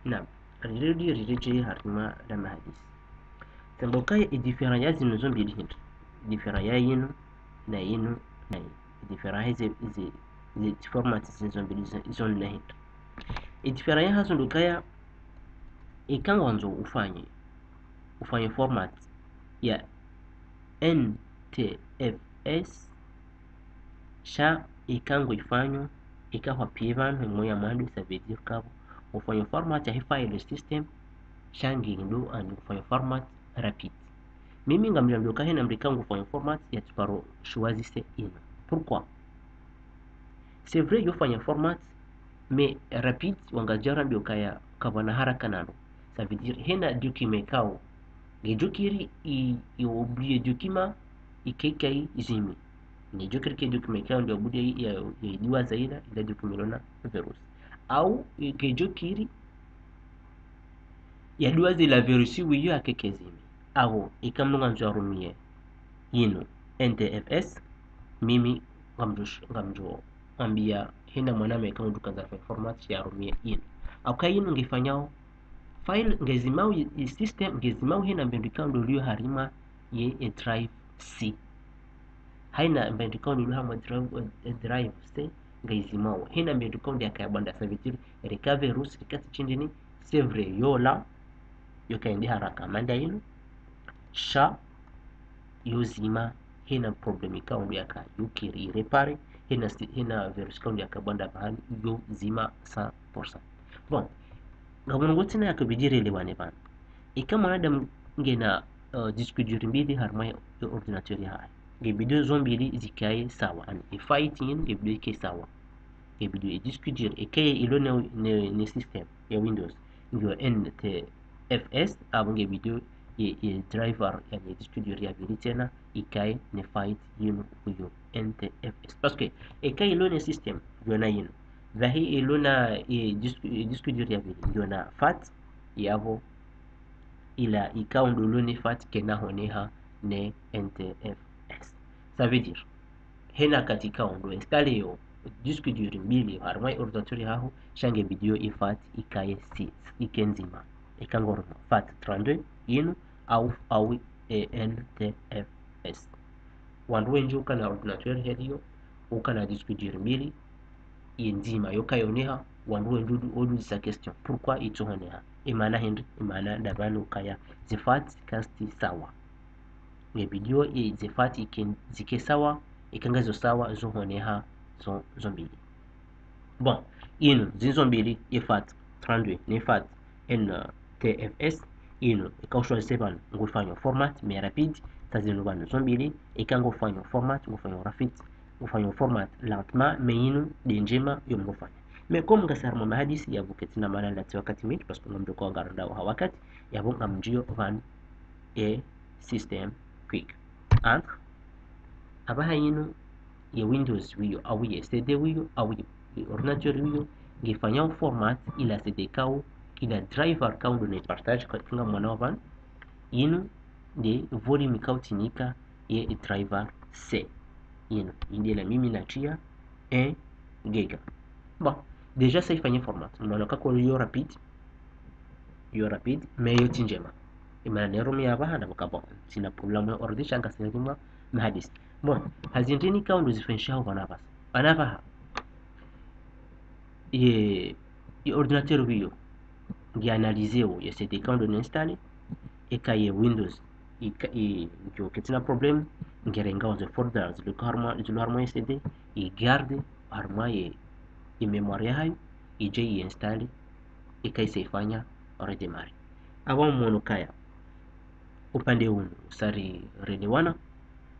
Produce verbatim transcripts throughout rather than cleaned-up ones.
Naam, rirudi riredjei harimwa la mahadisi. Tsembo kaya e différence ya zinu zo mbili hindri. Différence ya yinu na yinu na yinu. E différence ya ze, ze, ze format zinu zo mbili zo, zo nne hindri. E différence ya hazo ndo kaya, eka ngwandzo ufanye, ufanye format ya N T F S, sha eka ngoifanyo, eka hwapiye pvanu, hemwe ya mwando, ça veut dire kaya pvo ngofanyo format ya he file system, sha ngindo ani ngofanyo format rapide. Mimi ngamdjo ambio kaya hena mdru eka ngofanyo format ya tsiparo choisir inu. Pourquoi? C'est vrai, yo fanya format, mais rapide, wangazidja rambia kaya kapvana haraka nalo. Ça veut dire, hena document ikao ngedjo kiri i, i oublier document, ike ika izimi. Ngedjo kiri ke document ikao ndo oublier ya, ya, ya idiwaza ila, ila document ilo na virus. Au, ngedjo kiri ya diwaza ila virus wiyo ake ike izimi. Apvo, eka mdru ngwandzo arumie yinu N T F S, mimi ngamdjo, ngamdjo ambia hena mwananya eka ngudjo kandza afanye format ya arumie yinu. Au ka yinu ngifanyao, file ngezimao i, i system ngezimao hena mbendru ikao ndo liyo harimwa ye, e drive C. Haina mbendru ikao ndo liyo harimwa drive, e, drive C, ngezimao. Hena mbendru ikao ndo yakaya bwanda, ça veut dire, reka virus, reka tsi shindrini, c'est vrai, yo la, yo kaendi haraka manda inu, sha yo zima, hena problème ikao ndo yaka yo kiri irépare, hena si, hena virus ikao ndo yaka bwanda pvahanu, yo zima cent pour cent. Bon, ngamwono ngotsi na yaka bidi relewane pvanu. Eka mwanadamu ngena, euh, disque dur mbili harimwa ye ordinateur yahahe, ngebidi zo mbili zikaye sawa, ani, e fight yinu ngebidi ike sawa. Ngebidi e disque dur, eka ilo ne, ne, ne system ya Windows, ngiyo N T F S, apvo ngebidi ye, ye driver, yani disque dur ya pvili tsena, ikaye ne fight yinu kuyo N T F S. Parce que eka ilo ne system, ngiyo na yinu. Pvahi ilo na, e, disque, e, disque dur ya pvili, ngiyo na FAT, yapvo ila ikao ndo ilo ne FAT kena honeha ne N T F S. Ça veut dire, hena wakati ikao ndo installer yo disque dur mbili harimwa ye ordinateur yaho, sha ngebidi yo e FAT ikaye six, ike ndzima. Eka ngorumio FAT trente-deux yinu, au, au, e, N T F S. Wandru wendji ukana ordinateur heliyo, ukana disque dur mbili, ye ndzima yo kayoneha, wandru wendji udu, udu zisa question, pourquoi itsohoneha? Imana hindri? Imana ndapvanu ukaya ze FAT kazitsi sawa. Ngebidi yo, e, ze FAT ike, zike sawa, eka ngaziyo sawa, zohoneha zo, zo mbili. Bon, inu, zinu zo mbili, ye FAT trente-deux, ne FAT N T F S, inu, eka uchoisir pvanu, ngofanyo format, mais rapide, sa zinu pvanu zo mbili, eka ngofanyo format, ngofanyo rapide, ngofanyo format lentement, mais inu nde ndjema yo mngofanya. Mais comme ngasi harimwa mahadisi, yapvo ketsina mana latsi wakati mwindji, parce que ngamdjo uka ngarendao ha wakati, yapvo ngamdjiyo pvanu e système quick. Entre, apvaha yinu, ye Windows wiyo, au ye C D wiyo, au ye, ye ordinateur wiyo, ngefanyao format ila C D ikao, ila driver ikao ndo ne partage, ka, ka ngamwonao pvanu, yinu nde volume ikao tsinika ye driver C. Yinu, inde la mimi natria un giga. Bon, déjà sa ifanye format. Mwana kako yo rapide, yo rapide, mais yo tsi ndjema. Imana nerumia apvaha ndapvo ka bon, tsina problème ya ordi, sha ngasi harimwa mahadisi. Bon, hazi ndrini ikao ndo zifanyishihao pvanu apvasa? Pvanu apvaha, ye, ye ordinateur wiyo, nge analyseo ye C D ikao ndo ne installer, eka ye Windows, ika, i, ngiyo ketsina problème, ngerengao ze folders zilo harimwa, zilo harimwa ye C D, i garde harimwa ye, ye mémoire yahayo, idje i installer, eka isa ifanya redémarrer. Apvo mwono kaya upande unu usari relewana,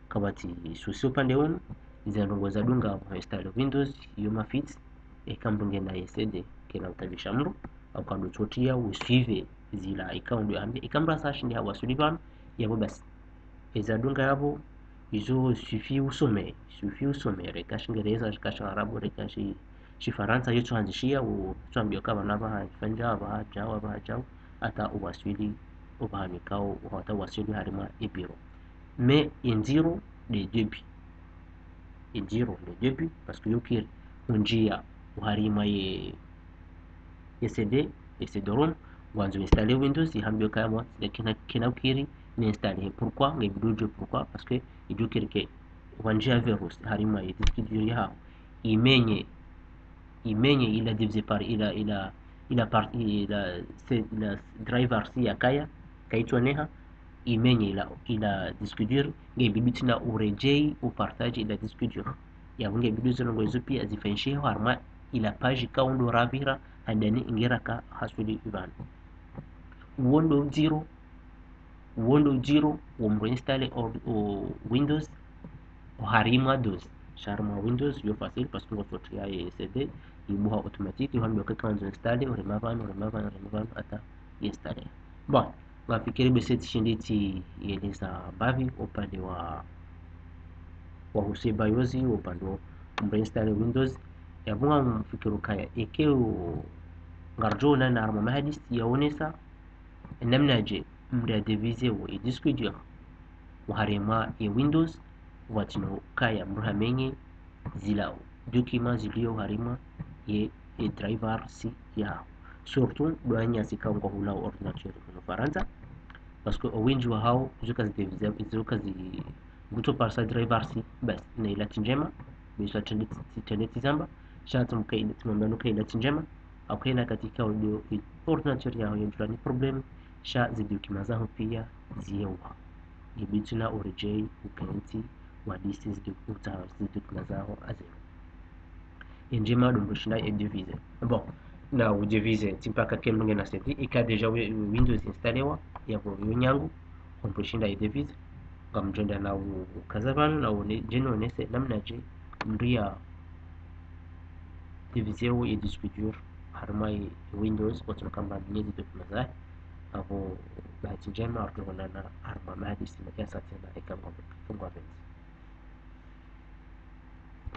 kapvatsi souci upande unu, ze ndrongoo zadunga apvo installer Windows, yo mafiti, eka mdru ngena ye C D, kena utabisha mdru, au kandru tsotria usuivre zila ikao ndo yahambia, eka mdru asa shindi hawaswili pvanu, yapvo basi. Eza dunga yapvo, izo suffit usome, suffit usome, reka Shingereza, reka Shiarabu, reka Shi, Shifarantsa, yo tsohandzishia, u, tsoambia ka pvanu apvaha, ifanyao apvaha, djao, apvaha, djao, hata uwaswili, upvahanu ikao, hata uwaswili harimwa e bureau. Mais e ndziro nde début. E ndziro nde début, parce que yo kiri, hundjia, uharimwa ye, ye C D, ye CD-ROM, ngwandzo installer Windows, ihambiwa ukaya bon, tsina, kena, kena ukiri ni installer. Pourquoi? Nge bidi udjuwe pourquoi, parce que idjo ukiri ke wandjia virus harimwa ye disque dur yaho, imenye, imenye ila divisé par ila, ila, ila par, ila, se, ila driver C yakaya, kayitsoneha, imenye ila, ila disque dur, nge bidi tsina uredjei upartage ila disque dur. Yapvo nge bidi zinu ngo izo pia zifanyishihe harimwa ila page ikao ndo ravira handani, inge raka haswili pvanu. Uwo ndo udziro, uwo ndo udziro wo mdru installer o, o Windows oharimwa DOS. Sha harimwa Windows yo facile, parce que ngo software ya CD, ibuha automatique, ihambiwa ukaya ngwandzo installer, urema pvanu, urema pvanu, urema pvanu, hata i installer. Bon, ngamfikiri basi tsishindi tsiyeleza mbapvi upande wa, wa husu BIOS, upande wa mdru installer Windows. Yapvo ngamfikiri ukaya eka ngaridjo ona na harimwa mahadisi yaonesa namnadje mdru ya divisé wo ye disque dur oharimwa ye Windows, pvwatsina ukaya mdru hamenye zila document zilio harimwa ye, ye driver C yaho. Surtout ndo wanyasi ikao ngwahulao ordinateur hunu Farantsa, parce que owendji wahao zo kazi divisé, zo kazi, mdru utso parisa driver C basi, na ila tsi ndjema, basi tsende, tsende tsizamba, sha tsi mkaila, tsi mwambia ukaya ila tsi ndjema, hauka ina katika audio, ordinateur yaho yadjulwa ni problème, sha ze document zaho pia ziyeuha. Nge bidi tsina uredjei ukentsi wadisi ze doc-, uta ze document zaho à zéro. Ye ndjema ndo mdru ushinda ye divisé. Bon, na u divisé, tsi mpaka ke mdru ngena CD, ika déjà wi-, Windows installewa, yapvo yo nyangu, ho mdru ushinda ye divisé. Ngamdjo enda na u, ukaza pvanu, na uone, djeni onese namnadje mdru ya divisé wo ye disque dur harimwa ye Windows, otsina ukamba amenye ze document zahe. Yapvo bahati ndjema, ridjo onana harimwa mahadisi makaya sa tsena, eka ngwa, ngwa pvendzi.